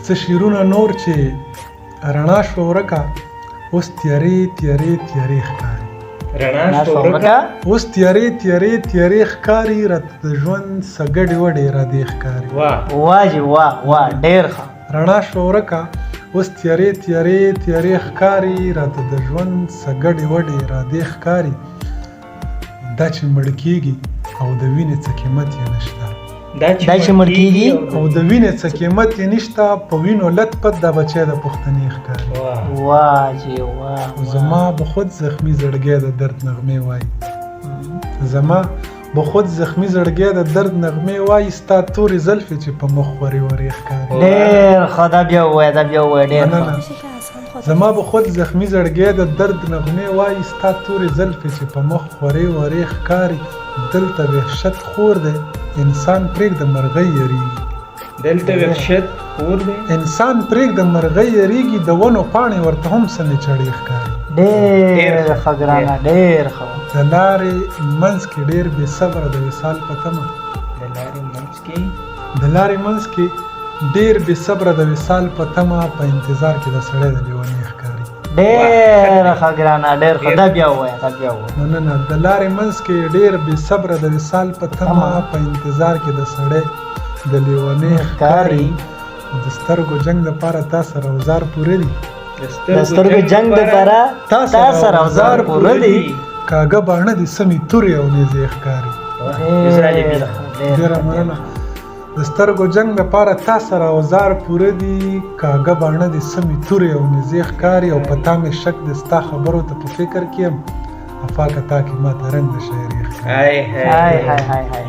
څه شعرونه نور چې رڼا شوه ورکه، اوس تیارې تیارې تیارې ښکاري. رڼا شوه ورکه، اوس تیارې تیارې تیارې ښکاري، راته د ژوند څه ګډې وډې رادې ښکاري. واه. واه جی واه واه، ډیر ښه. رڼا شوه ورکه، اوس تیارې تیارې تیارې ښکاري، راته د ژوند څه ګډې وډې رادې ښکاري. دا چې مړ کېږي او د وینې څه قیمت یې نشته، دا چې مړ کېږي او د وینې څه قیمت یې نشته، په وینو لت پت دا بچی د پښتنې ښکاري. واه جی واه. زما به خود زخمی زړګی د درد نغمې وایي، زما به خود زخمی زړګی د درد نغمې وایي، ستا تورې زلفې چې په مخ خورې ورې ښکاري. ډیر ښه، دا بیا ووایه، دا بیا ووایه، ډیر ښه. مننه. زما به خود زخمی زړګی د درد نغمې وایي، ستا تورې زلفې چې په مخ خورې ورې ښکاري. دلته وحشت خور دی، انسان پرېږده مرغۍ یریږي. دلته وحشت خور دی، انسان پرېږده مرغۍ یریږي، د ونو پاڼې ورته هم سمې چړې ښکاري. ډیر ښه ګرانه، ډیر ښه. د لارې منځ کې ډېر بې صبره د وصال په تمه، د لارې منځ کې، د لارې منځ کې ډېر بې صبره د وصال په تمه، په انتظار کې د سړی د لیوني ښکاري. ډیر ښه ګرانه، ډیر ښه، دا بیا ووایه، دا بیا ووایه. مننه. د لارې منځ کې ډېر بې صبره د وصال په تمه، په انتظار کې د سړی د لیوني ښکاري. د سترګو جنګ دپاره تا سره اوزار پوره دي، د سترګو جنګ دپاره تا سره اوزار پوره دي، کاږه باڼه دي سمې تورې او نیزې ښکاري. ډېره مننه. د سترګو جنګ دپاره تا سره اوزار پوره دي، کاږه باڼه دي سمې تورې او نیزې ښکاري. او په تا مې شک دی، ستا خبرو ته په فکر کې یم، افاکه تا کې ما ته رنګ د شاعري ښکاري. های های های های های.